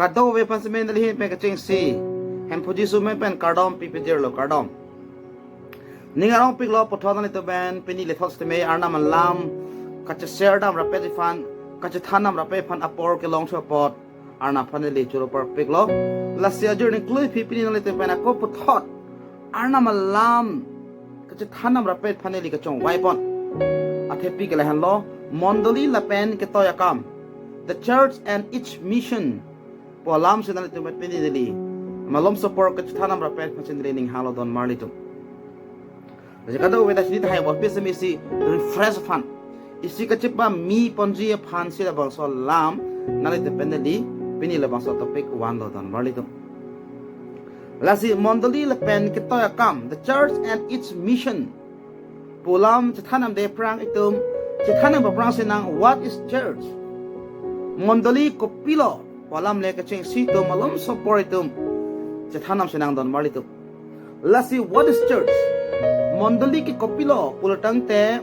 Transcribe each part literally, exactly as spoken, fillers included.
Kadokave aphan si me neli ahin pen kechengsi Hemphu Jisu amen pen kardom pipijirlo, kardom. Ning arongpiklo puthot nanglitum pen pini lethot sitame Arnam alam kacheserdam rapet aphan, kachethandam rapet aphan apor kelongthu apot Arnam aphan neli choro parpiklo. Lasi ajir ningkluiphi pini nanglitum pen ako puthot Arnam alam kachethandam rapet aphan neli kachongvaipon. Athepi ke lahenlo, Mondoli lapen ketoi akam, the church and its mission pu alam si nanglitum pen pini neli malomso apor kachethandam rapet aphan si neli ning halo don marlitum. Jadi kadokave ta chini tahai bor pisi misi refresh aphan, isi kachepame ponji aphan si labangso alam nanglitum pen neli pini labangso topic vanlo don marlitum. Lasi Mondoli lapen ketoi akam, the church and its mission pu alam chethandamde aphrang itum chethandam aphrang si nang, what is church? Mondoli kopilo pu alam le kechengsi itum malomso apor itum chethandam si nang don marlitum. Lasi what is church? Mondoli ke kopilo pulo tangte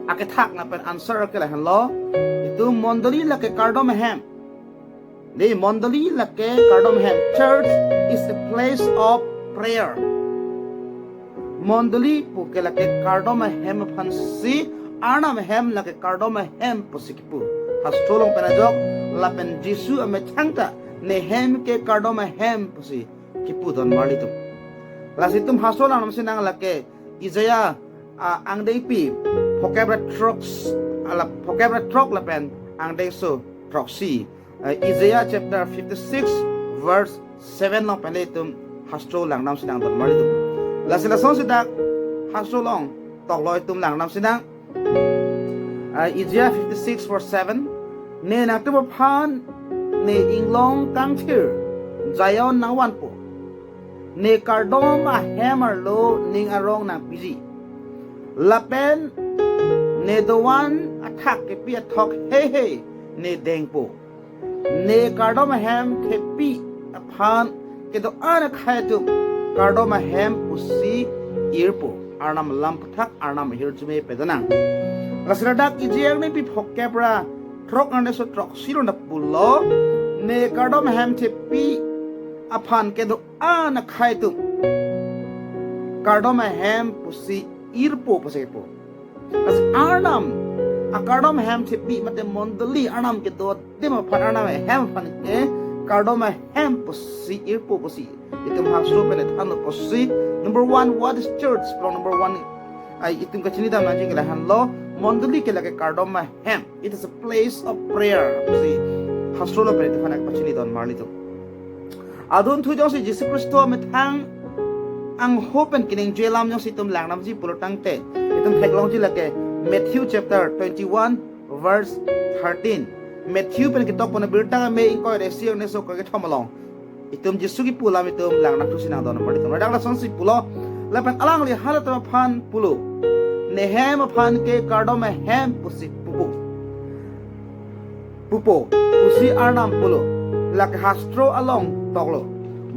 akethak lapen answer ke lahenlo, itum Mondoli lake kardom ahem. Dei, Mondoli lake kardom ahem. Church is a place of prayer. Mondoli pu ke lake kardom ahem aphan si, Arnam ahem lake kardom ahem pusi kipu. Hastro along pen ajok, lapen Jisu amethang ta, ne hem ke kardom ahem pusi kipu don marlitum. Lasi itum hastro alam si nang lake Isaiah, ah, angdengpi phokep ra throk s-, ala phokep ra throk lapen angdengso throksi. Ah, Isaiah chapter fifty-six verse seven along pen le itum hastro langdam si nang don marlitum. Lasi lason si dak hastro along toklo itum langdam si nang. Ah, Isaiah fifty-six verse seven. Ne nangtum aphan ne inglong kangthir Zion nangvanpo. Ne kardom ahem arlo ning arong nangpiji. Lapen ne dovan athak kepi athok heihei ne dengpo. Ne kardom ahem thepi aphan kedo-an akhei atum kardom ahem pusi irpo. Arnam alam aputhak Arnam ahirjume pado nang. Lasi ladak Isaiah angdengpi phokep ra throk angdengso throksi along ta pulo, ne kardom ahem thepi aphan kedo-an akhei atum kardom ahem pusi irpo pusi kipu. Lasi Arnam akardom ahem thepi mate Mondoli, Arnam kedo adim aphan, Arnam ahem aphan ke kardom ahem pusi irpo pusi itum hastro pen thanlo pusi. Number one, what is church? Pulo number one, ai itum kachinidam nangji ke lahenlo, Mondoli ke lake kardom ahem. It is a place of prayer. Si hastro along pen itum aphan pachini don marlitum. Adunthu jongsi Jisu Khristo amethang angho pen keningje alam jongsi itum langdamji pulo tangte, itum theklongji lake Matthew chapter twenty-one verse thirteen. Matthew pen ketokpon abirta keme ingkoi ra isi angdengso kethom along itum Jisu kipu alam itum langdamthu si nang don marlitum. Ladak lasonsi pulo, lapen alangli halatum aphan pulo, ne hem aphan ke kardom ahem pusi pupo. Pupo, pusi Arnam pulo. Lake hastro along toklo.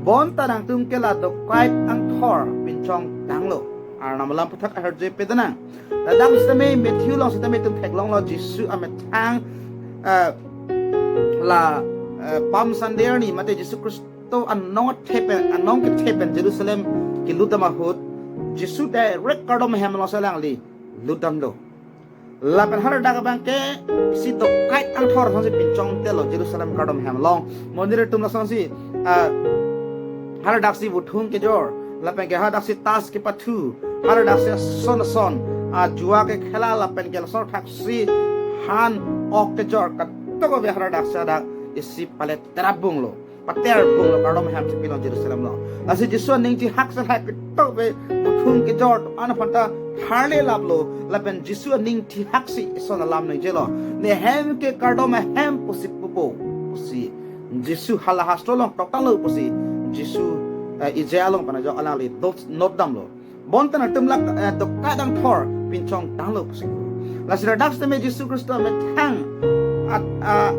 Bonta nangtum ke la dokait angthor pinchong tanglo. Arnam alam aputhak ahirjume pado nang. Ladak sitame Matthew along sitame itum theklonglo, Jisu amethang, eh, la, eh, Palm Sunday arni mate Jisu Khristo anong kethe pen, anong kethe pen Jerusalem kelutdam ahut, Jisu direct kardom ahem alongsi alangli lutdamlo. Lapen haladak abang ke isi dokait angthor asonsi pinchongtelo Jerusalem kardom ahem along. Monit atum lasonsi, ah, haladaksi buthung kejor, lapen ke haladaksi tas kepathu, haladaksi ason ason, ah, jua kekhela lapen ke lason thaksi han ok kejor, kadokave haladaksi hadak isi palet terabunglo, paterbunglo kardom ahem thepi along Jerusalem along. Lasi Jisu aning chihak si lahai kadokave buthung kejor atum an aphan ta harle laplo, lapen Jisu aning chihaksi ison alam ningjelo. Ne hem ke kardom ahem pusi pupo pusi. Jisu hala hastro along toktanglo pusi. Jisu, eh, Isaiah along pen ajok alangli dot, note damlo. Bonta nangtum lake, eh, dokait angthor pinchong tanglo pusi. Lasi ladak sitame Jisu Khristo amethang at, a,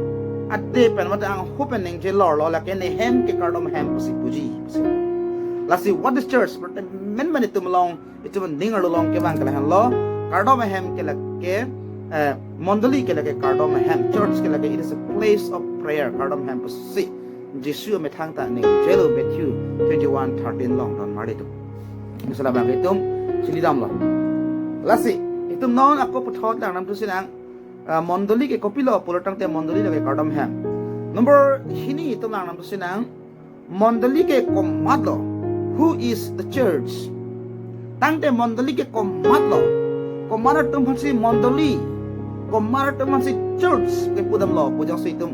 ade pen mate angho pen ningje lorlo lake ne hem ke kardom ahem pusi puji pusi. Lasi what is church? Mate men men itum along, itum aning arlo along kevang ke lahenlo. Kardom ahem ke lake, eh, mondoli ke lake kardom ahem. Church ke lake, it is a place of prayer. Kardom ahem pusi. Jisu amethang ta ningjelo Matthew twenty-one thirteen along don marli atum. Laso labang itum chinidamlo. Lasi itum non ako puthot lang nam tusinang, ah, mondoli ke kopilo pulo tangte mondoli lake kardom ahem. Number hini itum lang nam tusinang, mondoli ke komatlo? Who is the church? Tangte mondoli ke komatlo? Komat atum aphansi mondoli, komat atum aphansi church kepudamlo pu jongsi itum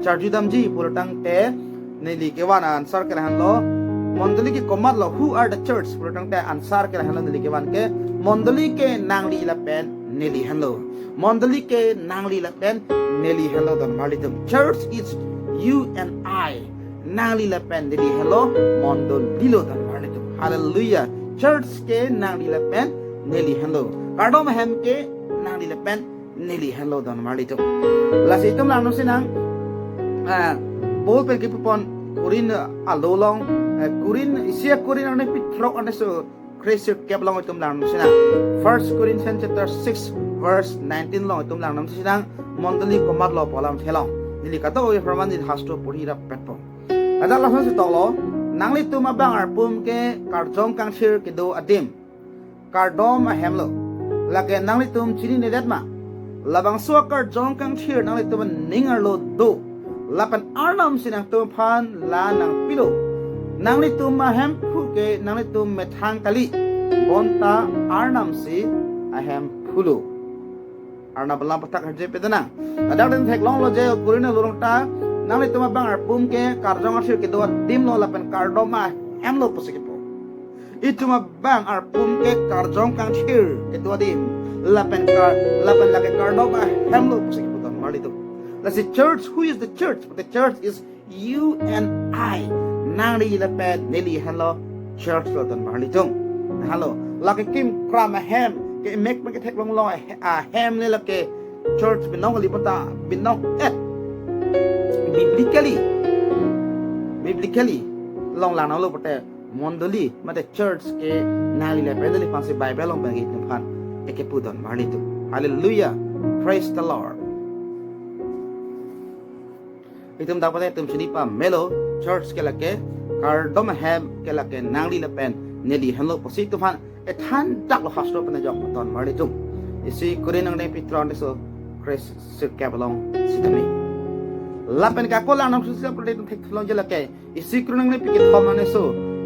charjudamji pulo tangte neli kevan answer ke lahenlo. Mondoli ke komatlo? Who are the church pulo tangte answer ke lahenlo, neli kevan ke, mondoli ke nangli lapen neli henlo. Mondoli ke nangli lapen neli henlo don marli atum. Church is you and I. Nangli lapen neli henlo, mondoli lo don marli atum. Hallelujah. Church ke nangli lapen neli henlo. Kardom ahem ke nangli lapen neli henlo don marli atum. Lasi itum lang nam tusinang, ah, Paul pen kepupon Korinth alo along, eh, Korinth, isi a-Korinth angdengpi throk angdengso kre-sirkep along itum lang nam tusinang. First Corinthians chapter six verse nineteen along itum lang nam tusinang, mondoli komatlo pu alamthe along. Neli kadokave apharman neli hastro porhi rapetpo. Ladak lasonsi toklo, nanglitum abang arpum ke karjong kangthir kedo adim, kardom ahemlo. Lake nanglitum chininedet ma? Labangso akarjong kangthir nanglitum aning arlo do. Lapen Arnam si nangtum aphan la nangpilo. Nanglitum ahemphu ke nanglitum methang kali, bonta Arnam si ahemphulo. Arnam alam pathak herje pedenang. Ladak itum theklonglo je Korinth alo along ta, nanglitum abang arpum ke karjong kangthir kedo adimlo lapen kardom ahemlo pusi kepu. Itum abang arpum ke karjong kangthir kedo adim, lapen kar, lapen lake kardom ahemlo pusi kepu don marli atum. Lasi church, who is the church? The church is you and I. Nangli lapen neli henlo church lo don marli atum. Halo, lake kim kram ahem, ke mek mek theklonglo ahem le lake church binong kali bonta binong et. Biblically, biblically along lang nanglo pute mondoli mate church ke nangli lapen neli aphansi Bible along bagi itum aphan kepu don marli atum. Hallelujah. Praise the Lord. Itum dak pute itum chini pamelo, church ke lake kardom ahem ke lake nangli lapen neli henlo pusi itum aphan ethan daklo hastro pen ajok don marli atum. Isi Korinth angdengpi throk angdengso kre-sirkep along sitame. Lapen ke ako lang nam tusi pute itum theklongji lake isi Korinth angdengpi kethom angdengso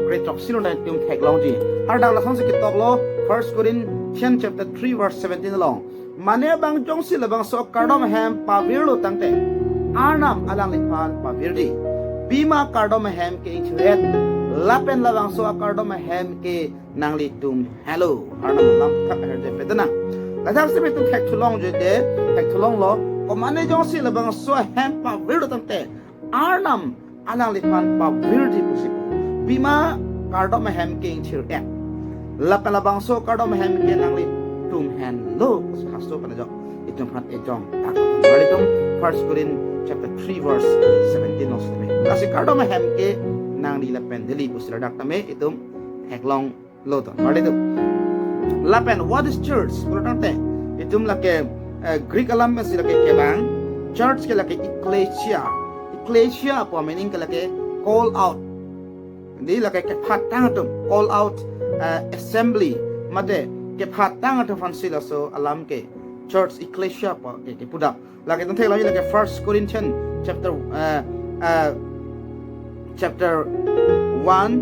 kre-throksi along itum theklongji. Hadak lasonsi ketoklo, First Corinthians chapter three verse seventeen along. Mane abang jongsi labangso kardom ahem pavirlo tangte, Arnam alangliphan pavirji. Pima kardom ahem ke ingthir-et, lapen labangso akardom ahem ke nanglitum henlo. Arnam alam pathak herje pedenang. Ladak sitame itum thekthulongji de, thekthulonglo, ko mane jongsi labangso ahem pavirlo tangte, Arnam alangliphan pavirji pusi. Pima kardom ahem ke ingthir-et, lapen labangso kardom ahem ke nanglitum henlo pusi hastro pen ajok itum aphan ejong tak don marli atum. First Corinthians chapter three verse seventeen along sitame. Lasi kardom ahem ke nangli lapen neli pusi ladak tame itum theklonglo don marli atum. Lapen what is church pulo tangte, itum lake, eh, Greek alam pensi lake kevang, church ke lake ecclesia. Ecclesia pu meaning ke lake call out. Di lake kephatang atum, call out, eh, assembly mate kephatang atum aphansi laso alam ke church, ecclesia pu ke kepudam. Lake itum theklongji lake First Corinthians chapter, eh, eh, chapter one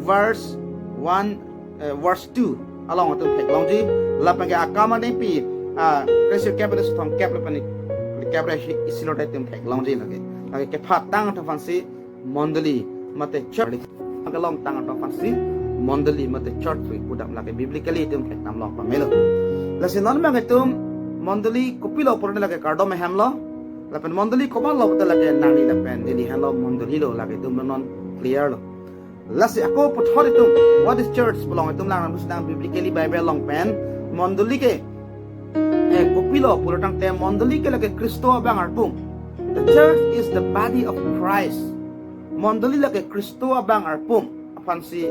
verse one, eh, verse two along itum theklongji. Lapen ke akam angdengpi, ah, kre-sirkep angdengso thomkep lapen kep ra isi along ta itum theklongji lake. Lake kephatang atum aphansi mondoli mate church. Akelongtang atum aphansi mondoli mate church pu kepudam lake biblically itum thekdamlong pamelo. Lasi non abang itum mondoli kopilo pulote lake kardom ahemlo. Lapen mondoli komatlo pute lake nangli lapen neli henlo, mondolilo, lake itum non clear lo. Lasi ako puthot itum, what is church pu along itum lang nam tusinang biblically Bible along pen, mondoli ke, eh, kopilo pulo tangte mondoli ke lake Khristo abang arpum. The church is the body of Christ. Mondoli lake Khristo abang arpum aphansi,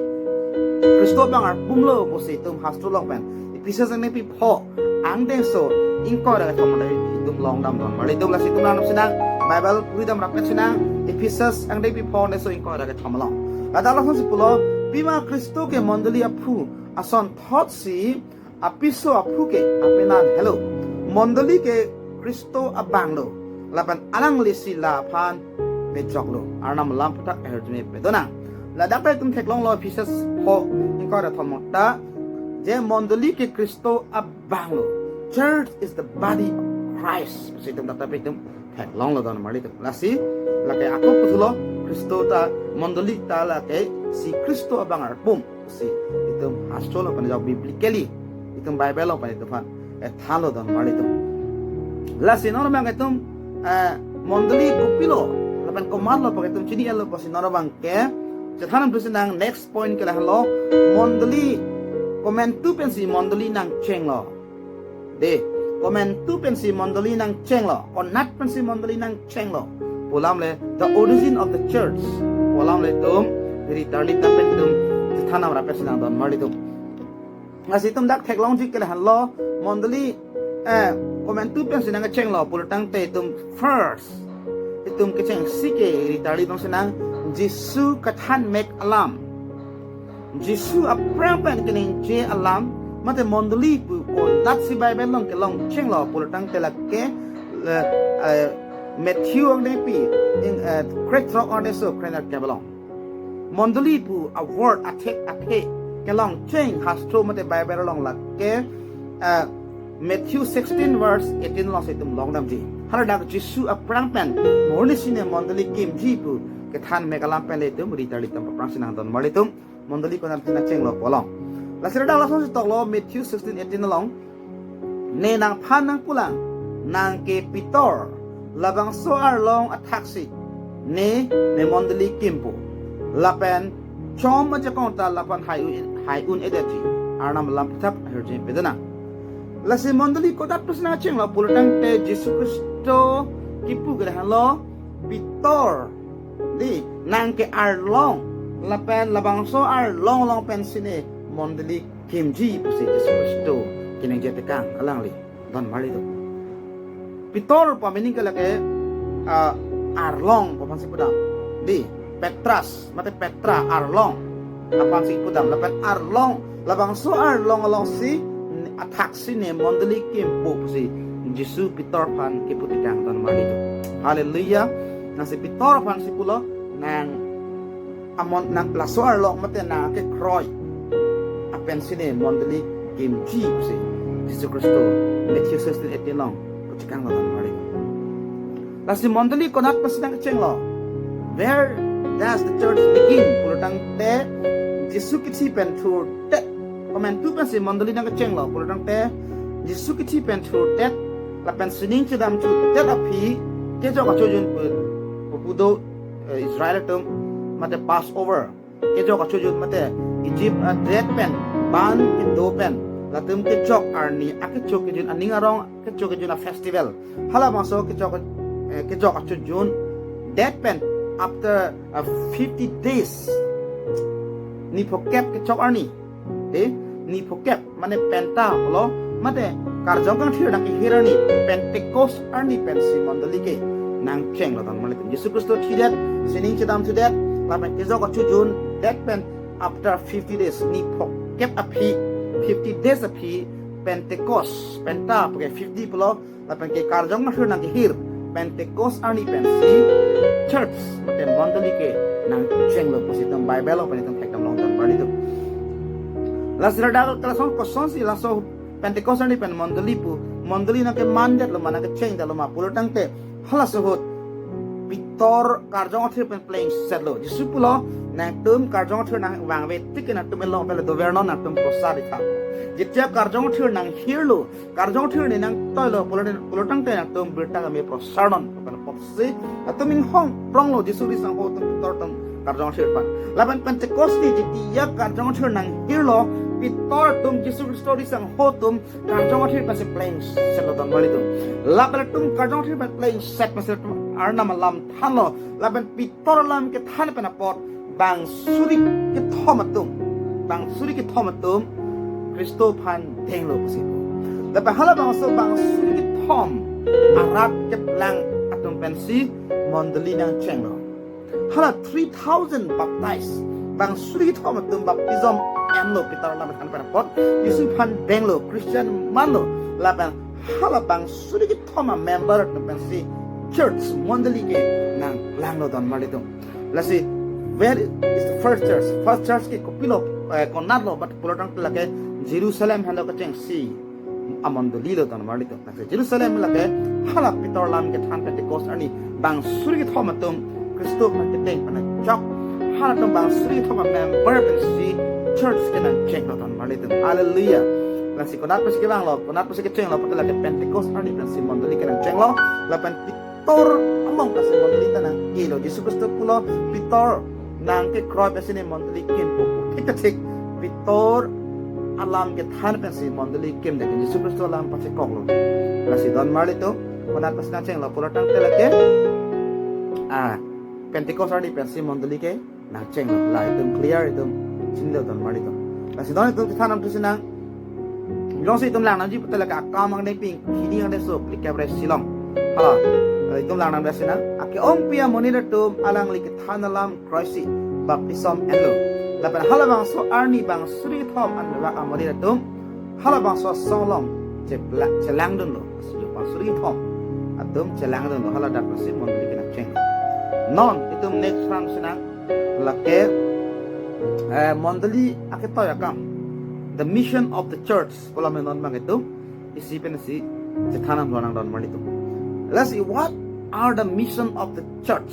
Khristo abang arpumlo pusi itum hastro along pen, Ephesians angdengpi pho, angdengso ingkoi ra kethom along itum longdam don marli itum. Lasi itum nang sinang Bible puri dam rapet sinang Ephesus angdengpi phongo angdengso ingkoi ra kethom along. Ladak lasonsi pulo, pima Khristo ke mondoli aphu ason thotsi apiso aphu ke apenan helo. Mondoli ke Khristo abang lo, lapen alanglisi laphan pejoklo. Arnam alam aputhak ahirjume pedonang. Ladak ta itum theklonglo Ephesus pho ingkoi ra kethom ta, je mondoli ke Khristo abang lo. Church is the body of Christ. Si itum dak ta itum theklonglo don marli itum. Lasi lake ako puthulo, Khristo ta mondoli ta lake si Khristo abang arpum. Si itum hastro along pen jok biblically, itum Bible along pen itum aphan, eh, thanlo don marli itum. Lasi non abang itum, eh, mondoli kopilo lapen komatlo pu itum chini-etlo pusi non abang ke chethan dam sinang. Next point ke lahenlo, mondoli komantu pensi mondoli nangchenglo. De, komantu pensi mondoli nangchenglo, konat pensi mondoli nangchenglo pu alam le, the origin of the church pu alam le itum ri tarlita pen itum chethan dam rapet sinang don marli itum. Lasi itum dak theklongji ke lahenlo, mondoli, eh, komantu pensi nangchenglo pulotangte itum first itum kechengsi ke ri tarlitong sinang, Jisu kethan mek alam, Jisu aphrang pen keningje alam, mate mondoli pu konatsi Bible along kelongchenglo pulotangte lake, le, eh, Matthew angdengpi, ing, eh, krethrok angdengso krenerkep along. Mondoli pu aword athek athe kelongcheng hastro mate Bible along lake, eh, Matthew sixteen verse eighteen alongsi itum longdamji. Haladak Jisu aphrang pen mo arnisi ne mondoli kimji pu kethan mek alam pen le itum ri tarlita pen aphrangsi nangdon marli itum, mondoli konat pensi nangchenglo pu along. Lasi ladak lasonsi toklo Matthew sixteen eighteen along, ne nangphan nangpulang, nang ke Pitor, labangso arlong athaksi ne, ne mondoli kimpo, lapen chom ajakong ta laphan hai-un, hai-un-edetji. Arnam alam aputhak ahirjume pedonang. Lasi mondoli konat pensi nangchenglo pulotangte Jisu Khristo kipu ke lahenlo, Pitor, de, nang ke arlong, lapen labangso arlong along pensi ne mondoli kimji pusi Jisu Khristo keningje tekang alangli don marli itum. Pitor pu meaning ke lake, ah, arlong pu aphansi pudam. De, Petras, mate Petra, arlong aphansi pudam. Lapen arlong, labangso arlong alongsi athaksi ne mondoli kimpo pusi Jisu Pitor aphan kipu tekang don marli itum. Hallelujah. Lasi Pitor aphansi pulo, nang amon, nang laso arlong mate nang kekroi apensi ne mondoli kimji pusi Jisu Khristo Matthew sixteen eighteen along pu tekang don marli. Lasi mondoli konat pensi nangchenglo, where does the church begin pulotangte Jisu kithi pen thurdet, komantu pensi mondoli nangchenglo pulotangte Jisu kithi pen thurdet lapen sining chedam chudet aphi kejok achojun pu, pu do, eh, Israel atum, mate Passover kejok achojun mate Egypt adet pen ban kedo pen latum kejok arni akecho kejun, aning arong kecho kejun a-festival. Halabangso kejok, eh, kejok achojun det pen after, uh, fifty days, niphokep kechok arni, de, niphokep mane penta pulo, mate Karjong Kangthir nangkehir arni, Pentecost arni pensi mondoli ke nangchenglo don marli itum. Jisu Khristo thidet, sining chedam chudet, lapen kejok achojun det pen after fifty days, niphokep aphi, fifty days aphi Pentecost, penta pu ke fifty pulo, lapen ke Karjong Kangthir nangkehir Pentecost arni pensi church mate mondoli ke nangchenglo pusi itum Bible along pen itum thekdam long don marli itum. Lasi ladak lason kosonsi laso Pentecost arni pen mondoli pu, mondoli nangkemandetlo ma, nangkechengdetlo ma pulotangte, halaso ahut Pitor Karjong Kangthir pen plengsetlo. Jisu pulo, nangtum Karjong Kangthir nangvangve tik nangtum elong pen le dovernon, nangtum prosar itha. Jetia Karjong Kangthir nanghirlo, Karjong Kangthir ne nangtoilo pulo, pulotangte nangtum birta keme prosarnon pen apotsi latum inghong pronglo Jisu risangho atum, Pitor atum Karjong Kangthir aphan. Lapen Pentecost ni jetia Karjong Kangthir nanghirlo, Pitor atum Jisu Khristo risangho atum Karjong Kangthir pensi plengsetlo don marli itum. Lapen latum Karjong Kangthir pen plengset pensi latum Arnam alam thanlo. Lapen Pitor alam kethan pen apot bang suri kethom atum, bang suri kethom atum Khristo aphan denglo pusi pu. Lapen halabangso bang suri kethom arat keplang atum pensi mondoli nangchenglo. Hala three thousand baptized bang suri kethom atum baptism enlo Peter alam than pen apot Jisu aphan denglo, Christian manlo. Lapen hala bang suri kethom a member atum pensi church mondoli ke nangplanglo don marlitum. Lasi, where is the first church? First church ke kopilo, eh, konatlo, but pulotangte lake Jerusalem henlo kechengsi amondolilo don marlitum. Lasi Jerusalem lake hala Peter alam kethan Pentecost arni bang suri kethom atum Khristo aphan kedeng pen ajok, halatum bang suri kethom a member pensi church ke nangchenglo don marlitum. Hallelujah. Lasi konat pensi kevanglo, konat pensi kechenglo, pute lake Pentecost arni pensi mondoli ke nangchenglo. Lapen Peter along pensi mondoli ta nang-elo. Jisu Khristo pulo, Peter, nang kekroi pensi ne mondoli kimpo pu. Thik ta thik, Peter alam kethan pensi mondoli kimdet, Jisu Khristo alam pachekoklo. Lasi don marlitum, konat pensi nangchenglo pulotangte lake, ah, Pentecost arni pensi mondoli ke nangchenglo. La itum clear, itum chinilo don marlitum. Lasi don itum kethan nangthusi nang, jongsi itum lang nangji pute lake Akam angdengpi, hini angdengso, phlikep ra isi along. Hala, itum lang nangthusi nang, ake-ongpi amonit atum alangli kethan alam kroisi baptism enlo. Lapen halabangso arni bang suri kethom anbak amonit atum halabangso asong along chepla-, chelangdunlo. Bang suri kethom atum chelangdunlo, hala dak pensi mondoli ke nangchenglo. Non itum next round si nang, lake, eh, mondoli aketoi akam, the mission of the church. Pu alam non bang itum isi pensi chethan nanglo nang don marlitum. Let's see, what are the mission of the church?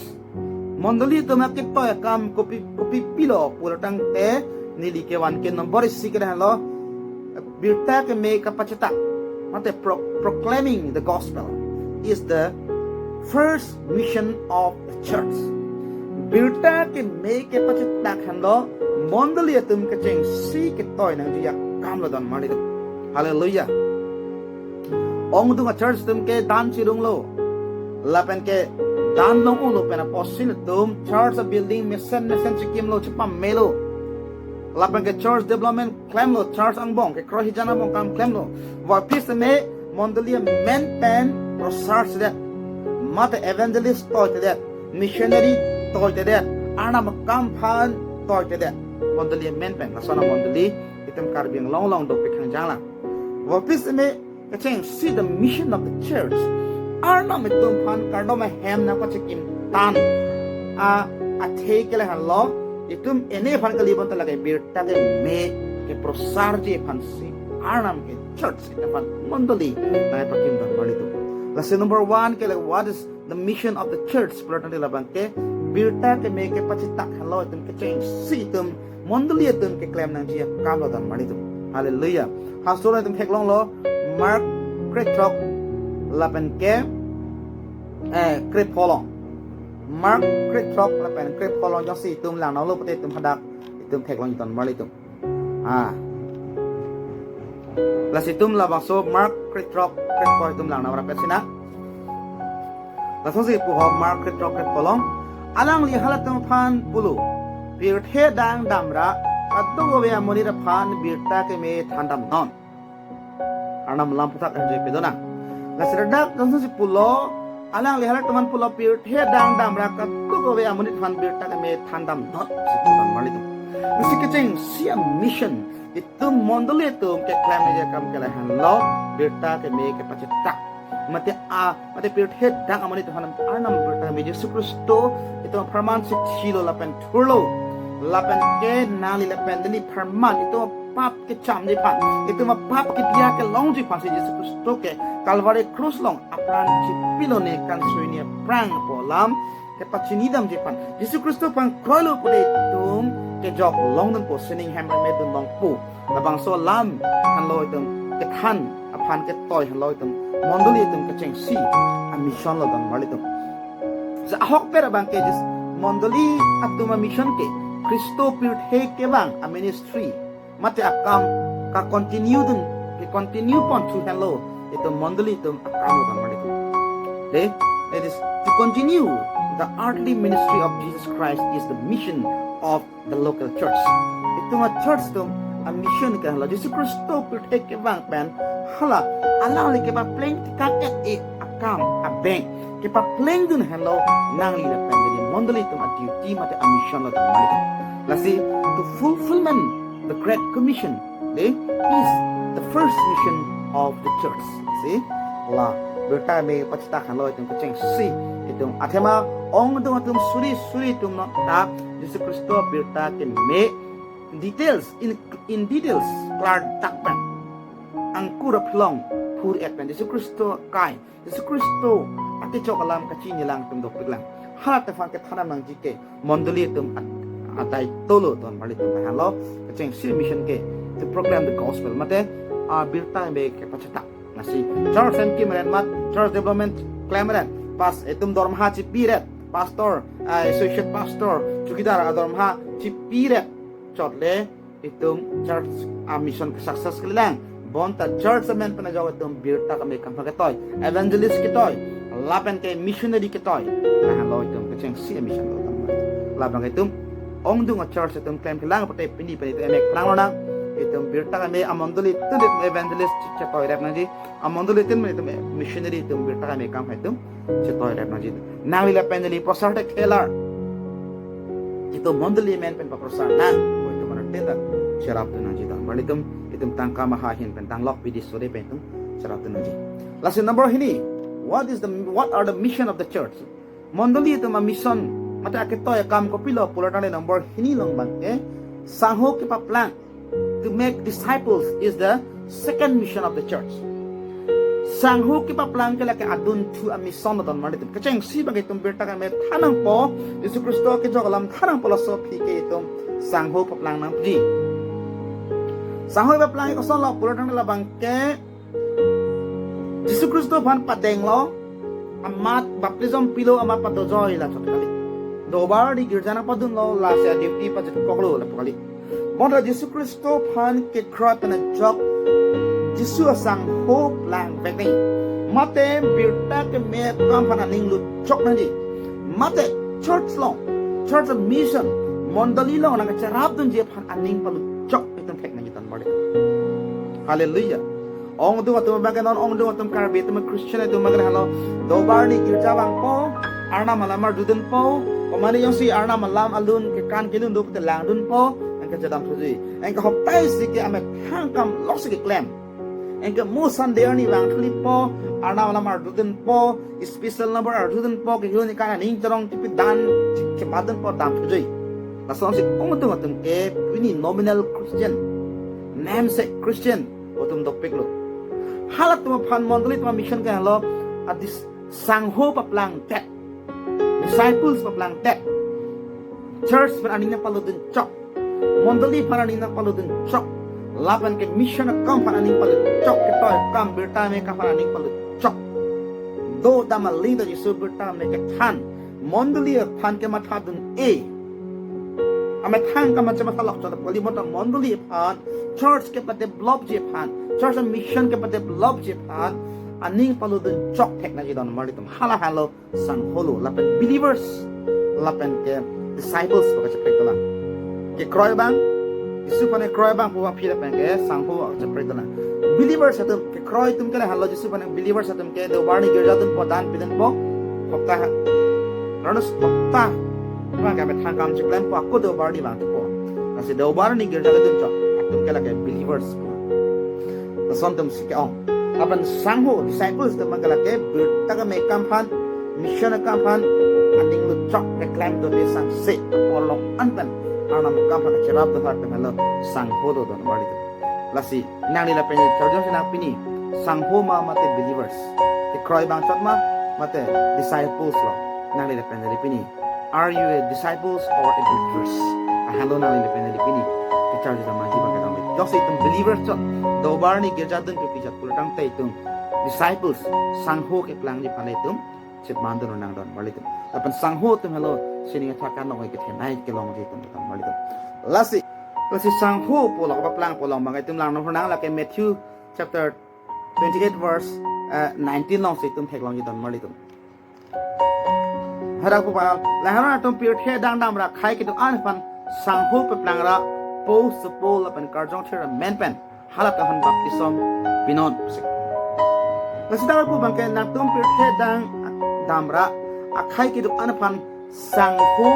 Mondoli atum aketoi akam kopi, kopipilo pulotangte neli kevan ke number isi ke henlo, birta keme kapachetak, mate pro-, proclaiming the gospel is the first mission of the church. Birta keme kepachetak henlo mondoli atum kechengsi ketoi nangji akamlo don marlitum. Hallelujah. Ongdung a church atum ke dan chirunglo. Lapen ke dan long-olo pen aposil atum church a building mesen mesen chekimlo, chepamelo. Lapen ke church development klemlo, church angbong kekroi hijan angbong kam klemlo. Vapis me mondoli amen pen prosar sedet, mate evangelist toitedet, missionary toitedet, Arnam akam aphan toitedet. Mondoli amen pen, lason amondoli itum Karbi Anglong along dopik hangjang lang. Vapis me kechengsi the mission of the church, Arnam itum aphan kardom ahem nangpachekimtang a, athe ke lahenlo, itum ene aphan kali bonta lake birta keme keprosarji aphansi, Arnam ke church itum aphan mondoli nangpakimdam marlitum. Lasi number one ke lake, what is the mission of the church? Pulotangte labang ke birta keme kepachetak henlo itum kechengsi itum mondoli atum keklem nangji akamlo don marlitum. Hallelujah. Halaso along itum theklonglo Mark krethrok lapen ke, eh, krepho along. Mark krethrok lapen krepho along jongsi itum lang nanglo pute itum hadak itum theklong don marlitum. Ah. Lasi itum labangso Mark krethrok krepho itum lang nang rapet si nang. Lasonsi puho Mark krethrok krepho along. Alangli halatum aphan pulo, pirthe dang damra kadokave amonit aphan birta keme thandamnon. Arnam alam aputhak enjoy pidona. Lasi ladak lasonsi pulo, alangli halatum aphan pulo, pirthe dang damra kadokave amonit aphan birta keme thandamnon. Si pudam marlitum. Lasi kechengsi a mission itum mondoli atum keklem nangji akam ke lahenlo, birta keme kepachetak. Mate a, mate pirthe dang amonit aphan Arnam birta keme Jisu Khristo itum apharman si thilo lapen thurlo. Lapen ke nangli lapen neli apharman itum apap kechamji aphan, itum apap kebiya kelongji aphansi Jisu Khristo ke Calvary krus along apran chipilo, ne kansoini aphrang pu alam kepachinidamji aphan, Jisu Khristo aphan kroilo pute itum kejok longdunpo, sining hem remedun longpo. Labangso alam henlo itum kethan aphan ketoi henlo itum mondoli atum kechengsi a mission lo don marlitum. Sa ahokpet abang ke Jisu mondoli atum a mission ke Khristo pirthe kevang a ministry mate akam ka continue dun, ke continue ponthu henlo itum mondoli atum akam lo don marlitum. De, it is to continue the earthly ministry of Jesus Christ is the mission of the local church. Itum a church atum a mission ke hala Jisu Khristo pirthe kevang pen hala alangli kepapleng tekang et e akam abeng kepaplengdun helo nangli lapen neli mondoli atum a duty mate a mission lo tangmali. Lasi to fulfillment the Great Commission, they is the first mission of the church. Si, la birta me pachethak helo itum kechengsi itum athema ongdung atum suri suri atum no ta Jisu Khristo birta keme details in in details klardak pen angkur aplong phur et pen Jisu Khristo kai Jisu Khristo ati chok alam kachini lang atum dopik lang. Hala tefan kethanam nangji ke mondoli atum at- adai tolo ton bali atum halo kechengsi mission ke to proclaim the gospel mate a birta me kepachethak. Lasi church hem kimret mat church development klemret pas itum dormaha chipiret pastor, ah, associate pastor, chowkidar adormaha chipiret chot le itum church a mission ke success kalilang. Bonta church amen pen ajok itum birta keme kam ketoi, evangelist ketoi, lapen ke missionary ketoi. Nahlo itum kechengsi a mission lo tangma. Lapen ke itum ongdung a church itum klem kelang pute pini pen itum emek plang lonang. Itum birta keme a mondoli tun itum evangelist chetoi rep nangji. A mondoli tun itum missionary itum birta keme kam itum chetoi rep nangji. Nangli lapen neli prosar te kelar. Itum mondoli amen pen paprosar nang. Itum mana tenda cherapdun nangji dan. Bali itum itum tangka maha ahin pen tanglok pidi sore pen itum cherapdun nangji. Lasi number hini, what is the what are the mission of the church? Mondoli atum a mission mate aketoi akam kopilo pulo tangte number hini along abang ke sangho kepaplang, to make disciples is the second mission of the church. Sangho kepaplang ke lake adunthu a mission lo don mali itum. Kechengsi abang itum birta keme than nangpo, Jisu Khristo kejok alam than nangpo laso aphi ke itum sangho paplang nangji. Sangho paplang ke koson lo pulo tangte labang ke Jisu Khristo aphan padenglo, amat baptism pilo amat padojoi la chot kali. Dobar di girja nangpadunlo lasi a duty pachetkoklo lapu kali. Bonta Jisu Khristo aphan kekroi pen ajok Jisu asangho plang vek nangji. Mate birta keme akam aphan aning lutchok nangji. Mate church along, church mission, mondoli along nangkacherapdunji aphan aning palutchok itum thek nangji tan bali. Hallelujah. Ongdung atum abang ke non ongdung atum Karbi atum Christian atum abang ke halo. Dobar ni girja vangpo, Arnam alam ardudunpo, pamani jongsi Arnam alam alun kekan kelun do pute langdunpo, anke chedam thuji. Anke hoptai si ke amethang akam lok si keklem. Anke mo Sunday arni vang thulipo, Arnam alam ardudunpo, special number ardudunpo, kelun kekan aning chorong chipi dan, chip- chipadunpo dam thuji. Lasonsi ongdung atum ke pini nominal Christian, namesake Christian atum dopiklo. Hala atum aphan mondoli atum mission ke halo adis sangho paplangdet, disciples paplangdet. Church aphan aning nangpalutdunchok, mondoli aphan aning nangpalutdunchok, lapen ke mission akam aphan aning palutchok, ketoi akam birta me akam aphan aning palutchok. Dodam aling ta Jisu birta me kethan, mondoli aphan kemathadun e. Amethang akam chematha lok chot kali, bonta mondoli aphan, church kepadevelopji aphan, church mission kepadevelopji aphan aning palutdunchok thek nangji don mali itum. Hala halo sangho lo lapen believers lapen ke disciples pu kacheprek dolang. Kekroi abang, Jisu aphan kekroi abang pu aphi lapen ke sangho kacheprek dolang. Believers atum, kekroi atum ke la halo Jisu aphan believers atum ke Deobar ni girja dunpo, dan pidunpo, hopta, ranus hopta abang ke amethang akam cheklempo, ako Deobar ni vangpo. Lasi Deobar ni girja kedunchok atum ke lake believers. Lason atum si ke-ong. Lapen sangho, disciples atum abang ke lake birta keme akam aphan, mission akam aphan aning lutchok keklem dode sangse apor along an pen Arnam akam aphan kacherapdun atum halo sangho dodon bali itum. Lasi nangli lapen charjong si nang pini sangho ma mate believers, kekroi abang chot ma mate disciples lo, nangli lapen neli pini. Are you a disciples or a believers? Ahalo nangli lapen neli pini kecharjudam nangji abang kedam. Jongsi itum believers chot, Deobar ni girja dunpi chot pulo tangte itum disciples, sangho keplangji aphan itum chepmandun nang don bali itum. Lapen sangho atum halo sining athak kanong kethenei kelongji atum don bali itum. Lasi, lasi sangho pu lok paplang pu along abang itum lang nang lake Matthew chapter twenty-eight verse, eh, nineteen alongsi itum theklongji don mali itum. Hadak pu pa, lahai atum pirthe dangdamra khei kedo-an aphan sangho paplangra po sopo lapen karjong thera men pen halatum aphan baptism pinon pusik. Lasi dak lapu abangke nangtum pirthe adang damra akhei kedo-an aphan sangho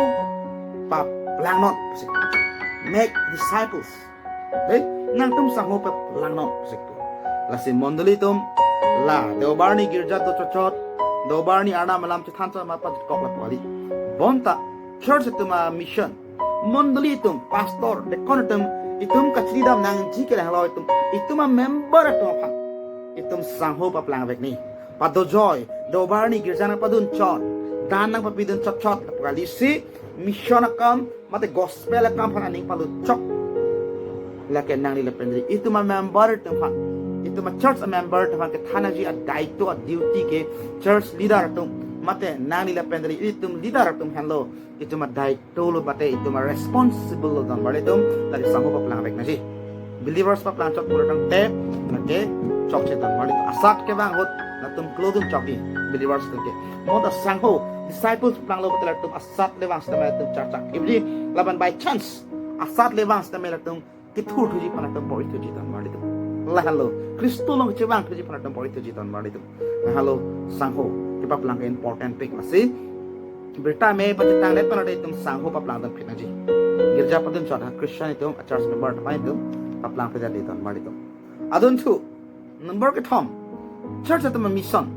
paplangnon pusik. Make disciples. Dei, nangtum sangho paplangnon pusik. Lasi mondoli atum la Deobar arni girja do chotchot, Deobar arni Arnam alam chethan chot ma pajutkok lapu kali. Bonta church atum a-mission, mondoli atum, pastor, deacon atum, itum kachiri dam nangji ke lahelo itum, itum a-member atum aphan itum sangho paplangvek ni. Padojoi, Deobar arni girja nangpadun chot, dan nangpapidun chotchot lapu kali, si mission akam mate gospel akam aphan aning palut chok. Lake nangli lapen neli itum a-member atum aphan, itum a-church a-member atum aphan kethan nangji a-daito a-duty ke church leader atum mate nangli lapen neli itum leader atum henlo, itum a-daito lo mate itum a-responsible lo don marlitum, lake sangho paplangvek nangji. Believers paplang chot pulo tangte, lake chokche don marlitum. Asat kevang ahut latum klodun chokji believers atum ke. Bonta sangho, disciples paplanglo mate latum asat le vang setame latum charchak ibri, laban by chance asat le vang setame latum kethurthuji aphan latum bor-ithuji don marlitum. Lahelo, Khristo along kechevangthuji aphan latum bor-ithuji don marlitum. Lahelo sangho kepaplang ke important pik, lasi birta me bachetang le pen itum sangho paplangdun phit nangji. Girja padun chot ha Christian itum, a-church member atum aphan itum paplangphit dei don marlitum. Adunthu, number kethom, church atum a-mission.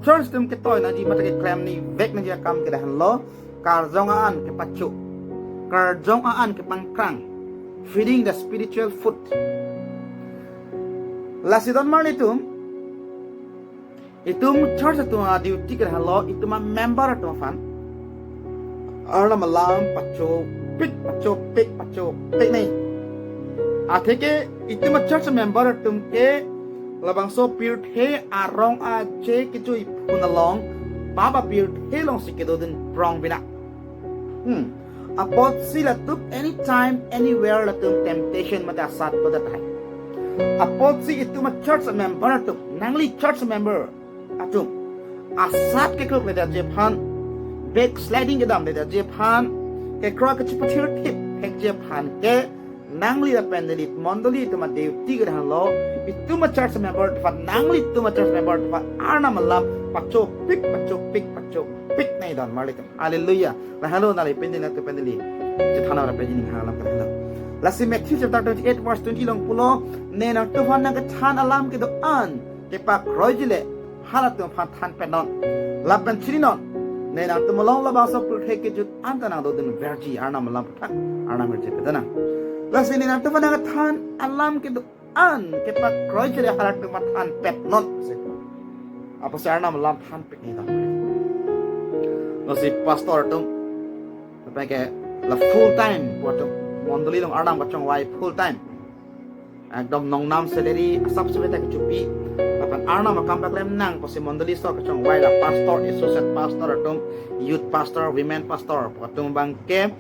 Church atum ketoi nangji mate keklem ni vek nangji akam ke lahenlo, karjong a-an kepacho, karjong a-an kepangkrang, feeding the spiritual food. Lasi don marlitum, itum church atum a-duty ke lahenlo, itum a-member atum aphan Arnam alam pachopik, pachopik, pachopik nai. Atheke itum a-church member atum ke labangso pirthe arong aje kejui phun along, pap apirthe alongsi kedodun prong bina. Hmm. Apotsi latum anytime, anywhere latum temptation mate asat padat hai. Apotsi itum a-church member atum, nangli church member atum asat kekruk le daje aphan, backsliding kedam le daje aphan, kekroi kachipathir thip thekje aphan ke, nangli lapen neli mondoli atum a-duty ke lahenlo, itum a-church member atum aphan, nangli itum a-church member atum aphan Arnam alam pachopik, pachopik, pachopik nai don marlitum. Hallelujah. Lahelo nangli pen neli, nangtum pen neli chethan ra pen neli ning alam ke lahelo. Lasi Matthew chapter twenty-eight verse twenty along pulo, ne nangtum aphan nangkethan alam kedo-an kepakroi jile halatum aphan thanpetnon lapen chininon, ne nangtum along labangso pirthe kejut anta nangdodun verji, Arnam alam aphuthak Arnam verji pedanang. Lasi ne nangtum aphan nangkethan alam kedo-an kepakroi jile halatum aphan thanpetnon. Apotsi Arnam alam thanpik ni tang. Lasi pastor atum, lapen ke la full time pu atum, mondoli along Arnam kachongvai full time, ekdom nongnam salary asap sebe ta kechopi, lapen Arnam akam paklem nang pusi mondoli asor kachongvai la pastor, associate pastor atum, youth pastor, women pastor pu atum abangke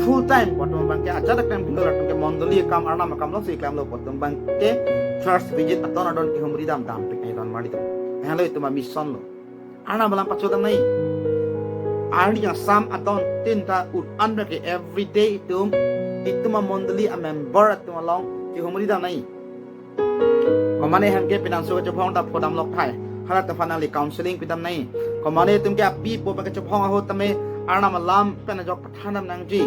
full time pu atum abangke ajat aklem bidol atum ke mondoli akam, Arnam akam alongsi klemlo pu atum abangke church visit adon adon kehumri dam dampik nai don marlitum. Lahelo itum a-mission lo. Arnam alam pachodam nai. Arni asam adon tin ta ut an abangke everyday itum, itum amondoli amember atum along kehumri dam nai. Komane hem ke pinanso kachobhong ta phodam lok thai, halatum aphan nangli counseling pidam nai. Komane itum ke api po pen kachobhong ahut tame Arnam alam pen ajok pathan dam nangji.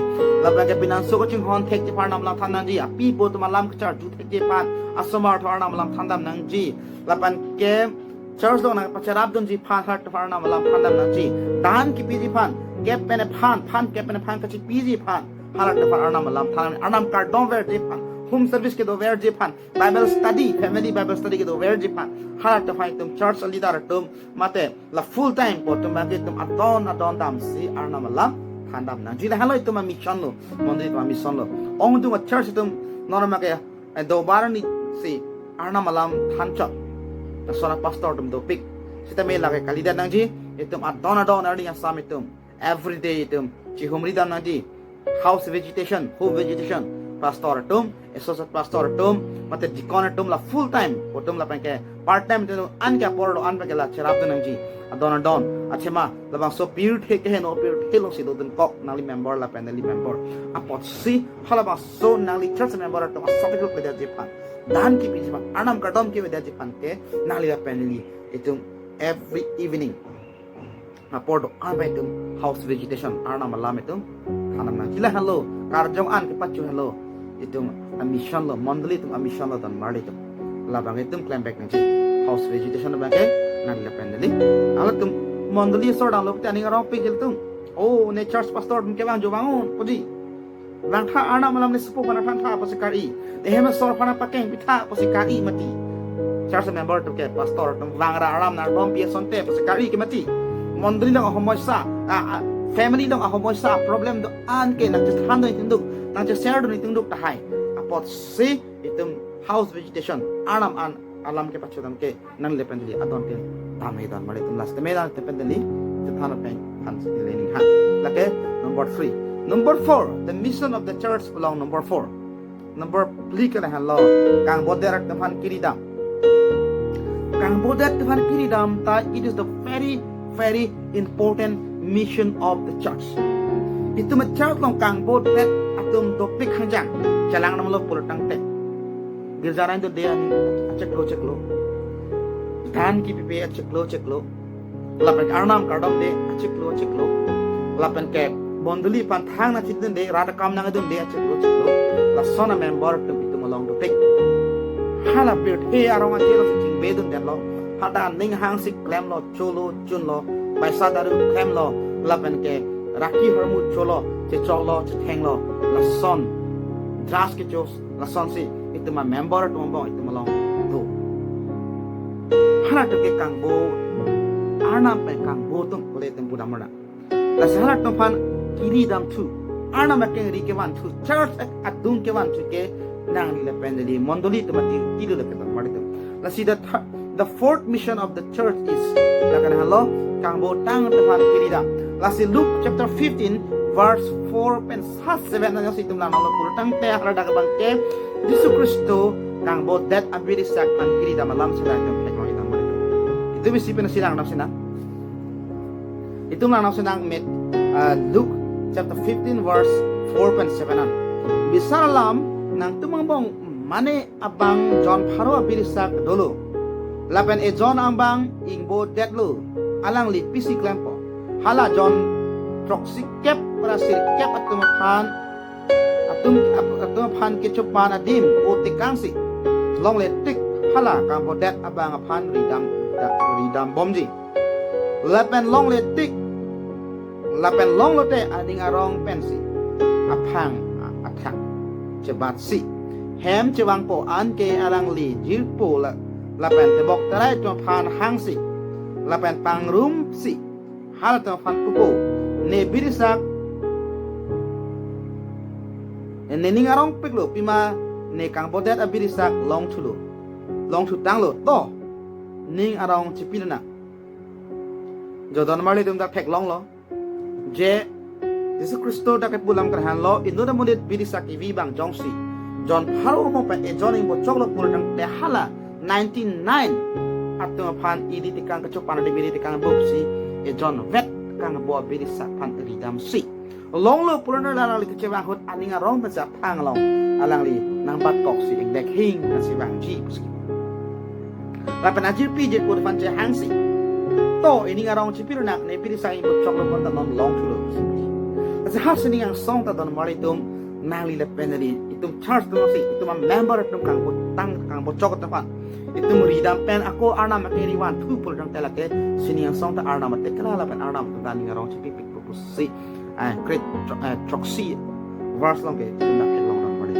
Lapen ke pinanso kachinghon thekji aphan Arnam alam than nangji. Api po atum alam kacharju thekji aphan asomar atum Arnam alam than dam nangji. Lapen ke church along nangpacherap dunji aphan halatum aphan Arnam alam than dam nangji. Dan kepiji aphan, kep pen aphan, phan kep pen aphan kachipiji aphan halatum aphan Arnam alam than, Arnam kardom verji aphan, home service kedo verji aphan, Bible study, family Bible study kedo verji aphan halatum aphan itum church leader atum mate la full time pu atum abangke itum adon adon damsi Arnam alam than dam nangji. Lahelo itum a-mission lo, mondoli atum a-mission lo. Ongdung a-church atum non abangke, eh, Deobar arni si Arnam alam than chot, lason a-pastor atum dopik. Sitame lake kalidet nangji, itum adon adon arni asam itum everyday itum chihumri dam nangji. House visitation, home visitation, pastor atum, associate pastor atum, mate deacon atum la full time pu atum lapen ke part time atum an ke apor do-an abangke la cherap dun nangji. Adon adon Athema labangso pirthe keheno pirthe alongsi dodunkok nangli member lapen neli member. Apotsi halabangso nangli church member atum asapik lo kledetji aphan, dan kepiji aphan, Arnam kardom kevedetji aphan ke nangli lapen neli itum every evening apor do-an pen itum house visitation, Arnam alam itum thanam nangji. Lahelo, karjong an kepacho helo, itum a-mission lo, mondoli atum a-mission lo, don marli atum. Labang itum klem bek nangji. House visitation abang ke nangli lapen neli. Halatum mondoli asor damlo pute aning arong pik ilitum. O, ne church pastor atum kevang jo vang-un puji. Vangtha, Arnam alam ne supo aphan than tha pusi kari. Ehem asor aphan pakeng pitha pusi kari mati. Church member atum ke pastor atum vangra Arnam nangdom pi asonte pusi kari ke mati. Mondoli along ahomoisa, a, a, family along ahomoisa, problem do-an ke nangchethan dun itum duk, nangche-share dun itum duk tahai. Apotsi itum house visitation, Arnam an alam kepachodam ke nangli lapen neli adon ke tame don marli atum, last tame don lapen neli chethan pen phan neli ning han. Lake number three. Number four, the mission of the church along number four. Number phli ke lahenlo, kangbodet atum aphan kiridam. Kangbodet atum aphan kiridam ta, it is the very, very important mission of the church. Itum a-church along kangbodet atum dopik hangjang. Chelang damlo pulo tangte, girja arni do de ani achiklo chiklo, dan kepipe achiklo chiklo, lapen Arnam kardom de achiklo chiklo, lapen ke mondoli aphan thang nangchidun de, rat akam nangdun de achiklo chiklo. Lason a-member atum itum along dopik. Hala pirthe arong aje alongsi chingbe dundetlo. Hadak ning hangsi klemlo, cholo, chunlo, paisa daru klemlo, lapen ke raki hormu cholo, chechoklo, chethenglo, lason drugs kecho, lasonsi itum a-member atum angbong itum along do. Halatum ke kangbo, Arnam pen kangbo atum kule itum pudam mona. Lasi halatum aphan kiridam thu, Arnam akengri kevan thu, church adung kevan thu ke nangli lapen neli mondoli atum a-duty lo lake don marli atum. Lasi the th-, the fourth mission of the church is, lakan halo, kangbo tang atum aphan kiridam. Lasi Luke chapter fifteen verse four pen sa seven ansi itum langlo pulo tangte, haladak abang ke Jisu Khristo kangbodet abirisak aphan kiridam alam sila itum theklong itum marli atum. Itum isi pen si langdam sinang. Itum langdam sinang met, ah, Luke chapter fifteen verse four pen seven an. Bisar alam nangtum angbong mane abang John Pharo abirisak dolo. Lapen e John angbong ingbodetlo, alangli pisi klempo. Hala John throksi kep ra sirkep atum aphan, atum, ap-, atum aphan kechopan adim o tekangsi, longle tik hala kangbodet abang aphan ridam, da-, ridam bomji. Lapen longle tik, lapen longlote aning arong pensi aphang a-, athak chebatsi hem chevangpo, anke alangli jirpo la-, lapen tebok terai atum aphan hangsi, lapen pangrumsi halatum aphan pupo, ne birisak, ne ning arong piklo, pima ne kangbodet abirisak longthulo, longthu tanglo, to ning arong chipilonang. Jo don marli atum dak theklonglo je Jisu Khristo dak kepu alam kar hanlo, inut amonit birisak kevi abang jongsi John Pharo amo pen e John ingbochoklo pulo tangte hala ninety-nine atum aphan ili tekang kechopan adim, ili tekang bupsi e John vet kangbo abirisak aphan ridamsi longlo pulo tangte, alangli kechevang ahut aning arong pensi aphang along alangli nangbatkoksi ingdek hing nangsi vangji pusi. Lapen ajirpi jirpo aphan chehangsi, to, ining arong chipilonang, ne birisak ingbochoklo bonta non longthulo. Lasi ha sining angsong ta don marli atum, nangli lapen neli, itum church atumsi, itum a-member atum kangbo tang, kangbochok atum aphan itum ridam pen ako Arnam akengri vanthu pulo tangte lake sining angsong ta Arnam atekra lapen Arnam atum ta aning arong chipipikpo pusi, eh, Krit tro-, eh, throksi verse along ke itum dak kelong don marli.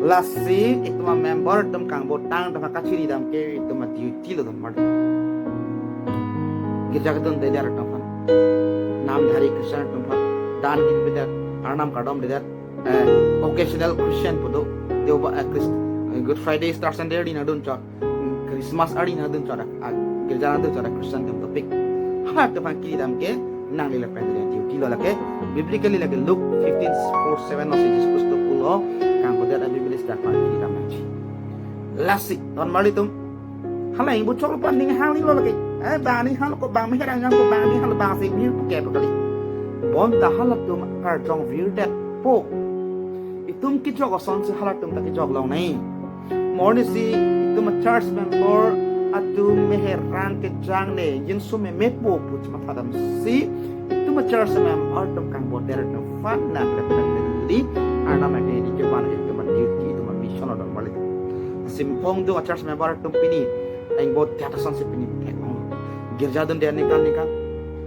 Lasi itum a-member atum kangbo tang atum kachiridam ke itum a-duty lo don marli. Girja kedundedet atum aphan, namdhari Christian atum aphan, dan kepipedet, Arnam kardom dedet, eh, occasional Christian pu do, Deobar, eh, Christ-, eh, Good Friday, Easter Sunday arni nangdun chot, mm, Christmas arni nangdun chot, ah, girja nangdun chot Christian atum dopik. Halatum aphan kiridam ke nangli lapen neli a-duty lo lake, biblically lake Luke fifteen four seven alongsi Jisu Khristo pulo, kangbodet abirisak aphan kiridam nangji. Lasi don marli atum, hala ingbochoklo pu aning hangli lo lake, Eh, bang ni hal ko bang meher angjang ko bang ni hal bang si mir pu ke pu kali. Bonta halatum karjong virdetpo. Itum kejok asonsi halatum ta kejok longnei. Mo arnisi itum a church member atum meher rang kejang ne jinso memepo pu chemathadamsi itum a church member atum kangboder atum aphan nang definitely Arnam ake di keban itum a duty itum a mission adon balik. Simpong do a church member atum pini ang bo tiata asonsi pini thek ong. Girja dunde aningkan ningkan.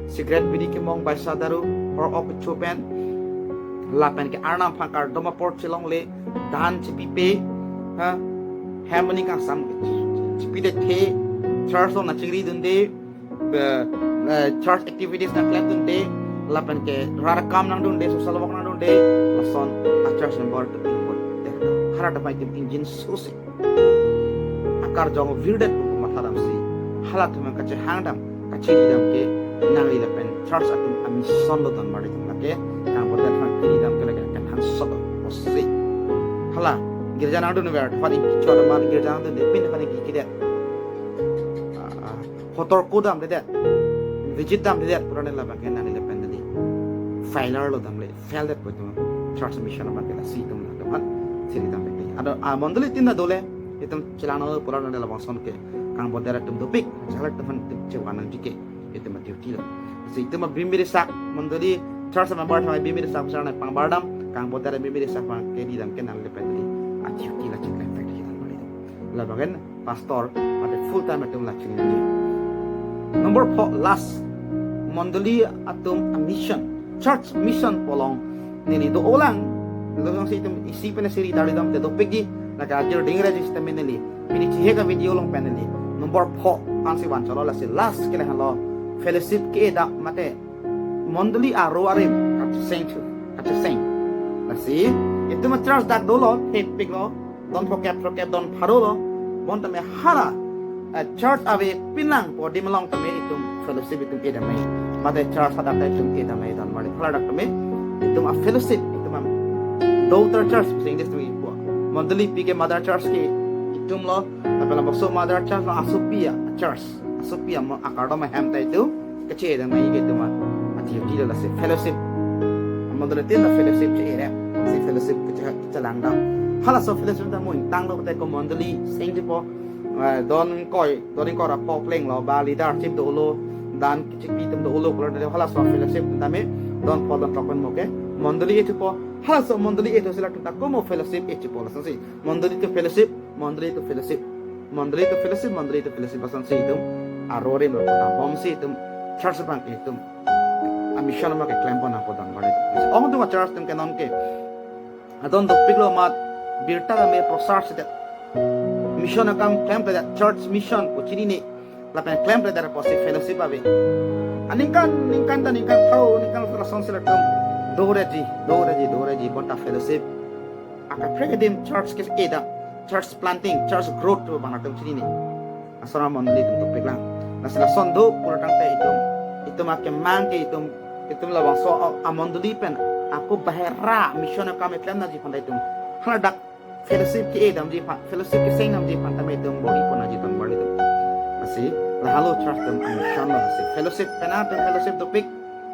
Cigarette bidi kemong baisa daru hor ok chopen. Lapen ke Arnam aphan kardom apor chelongle dan chepipe. Ha? Hem aningkan sam chepidethe. Church along nangchingri dunde. Be, eh, church activities nangklem dunde. Lapen ke rar kam nangdunde, social work nangdunde. Lason a church member atum ingkoi. Hara damai tim ingjinsosi akarjong virdet pu mathadamsi halatum kachehangdam kachiridam ke nangli lapen church atum a mission lo don mari tum lake kangboder aphan chiridam ke lake kan han sot osi. Hala girja nangdun ver aphan ingkichor ma girja nangdunde pin aphan ingkikidet. Ah, ah, hotor kodamdedet, visit damdedet pura ne labang ke nangli lapen dali failure lo damle. Fail det pu itum church mission abang ke lasi itum nangtum aphan chiridam pekli. Ado a mondoli tin na dole itum chelang nang pulang nang labangson ke kangboder atum dopik, jalar teman itum chewan nangji ke itum a duty lo. Si itum a bimiri sak mondoli church member thamai bimiri sak besar na pangbardam kangboder bimiri sak bang ke di dam ke nangli lapen di a duty la cheklem pekli dan mari. Labang ke pastor ate full time atum la chingri. Number four, last, mondoli atum a mission, church mission pu along neli do-olang. Lojongsi itum isi pen siri dari dam te dopik di, lake ajir ding register meneli pini chihek a video along pen neli number four ansi van cholo. Lasi last ke lahenlo, fellowship ke-e dam mate mondoli aro arim kacheseng chu, kacheseng. Lasi itum a church dak dolo, thepik lo, don phokep phokep don pharo lo. Bonta me hala, eh, church ave pinlang po dim along tame itum fellowship itum e dam nai. Mate church hadak ta itum e dam nai don mari hala dak tame itum a fellowship itum a daughter church si English tame ipo. Mondoli pi ke mother church ke itum lo, tapi la bokso mother church lo asopi a church. Asopi a mo akardom ahem ta itum kache dam nai ke itum a duty lo lasi fellowship. Mondoli tin la fellowship che-e re. Si fellowship kache chelang dam. Halaso fellowship ta mo ingtang lo te ko mondoli seng di po. Eh, don koi, don koi ra pok leng lo ba leadership dolo, dan kichikpi itum dolo pulo de halaso fellowship tame don pho don tokon mo ke mondoli e chupo. Halaso mondoli e to sila tuta komo fellowship e chupo lasonsi. Mondoli to fellowship, mondoli to fellowship. Mondoli to fellowship, mondoli to fellowship lasonsi itum aro arim lo kota bomsi itum church abang itum a mission ma ke klem pon nangpo don mari. Ong tu church itum ke non ke adon dopik lo mat birta kame prosar sedet. Mission akam klemkledet, church mission pu chinine. Lapen klemkledet apotsi fellowship ave. Aningkan, ningkan ta ningkan thau, ningkan lason sila tum. Doreji, doreji, doreji, bonta fellowship. Akaprek adim church ke-e dam, church planting, church growth pu bang atum chinine. Asora mondoli itum dopik lang. Lasi lason do pura tangte itum, itum akemang ke itum, itum labangso a, a mondoli pen ako bahera mission akam eklem nangji aphan ta itum haladak fellowship ke-e damji aphan, fellowship keseng damji aphan tame itum bor-i pon nangji don mari itum. Lasi lahelo church atum a mission lo lasi fellowship penang atum fellowship dopik,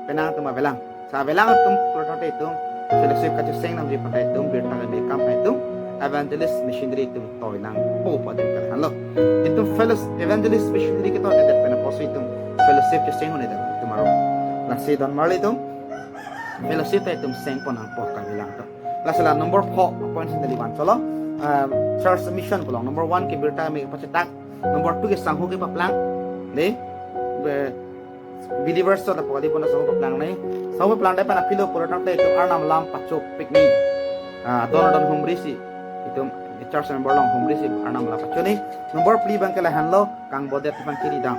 penang atum avelang. Sa avelang atum pura tangte itum fellowship kacheseng damji aphan ta itum birta kame akam aphan itum evangelist missionary itum toi nangpo pu adim ke lahenlo. Itum fellowship evangelist missionary ketoi det pen apotsi itum fellowship cheseng un-e det itum aro. Lasi don mari itum fellowship ta itum seng pon nangpo kami lang to. Lasi la number four point sendali van cholo. Um, church mission pu along number one ke birta kame pachetak, number two ke sangho kepaplang. Ne? Be, believers to da pokali pon sangho paplang nai. Sangho paplang dai pen aphi lo pura tangte itum Arnam alam pachopik nai. Ah, don don humri si itum church member along humri si Arnam alam pacho nai. Number three bang ke lahenlo kangbodet aphan chiridam.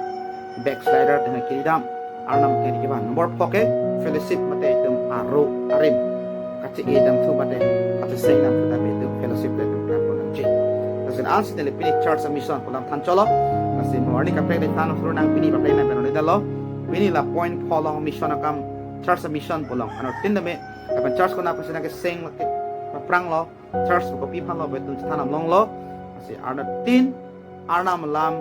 Backslider aphan chiridam. Arnam ke kevan. Number four ke fellowship mate itum aro arim kache-e dam thu mate kacheseng dam thu tame itum fellowship le itum klem pon nangji. Lasi ansi neli pini church mission pu alam than cholo. Lasi mo arni kaprek le than thur nang pini paprek nang beroni dalo. Pini la point four along mission akam church mission pu along. Anuttin tame kapan church konat aphan si nangkeseng lake paprang lo. Church kopi aphan lo pu itum chethan damlong lo. Lasi anuttin Arnam alam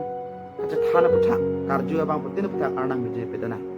kachethan aputhak, karju abang putin aputhak Arnam meje pedona.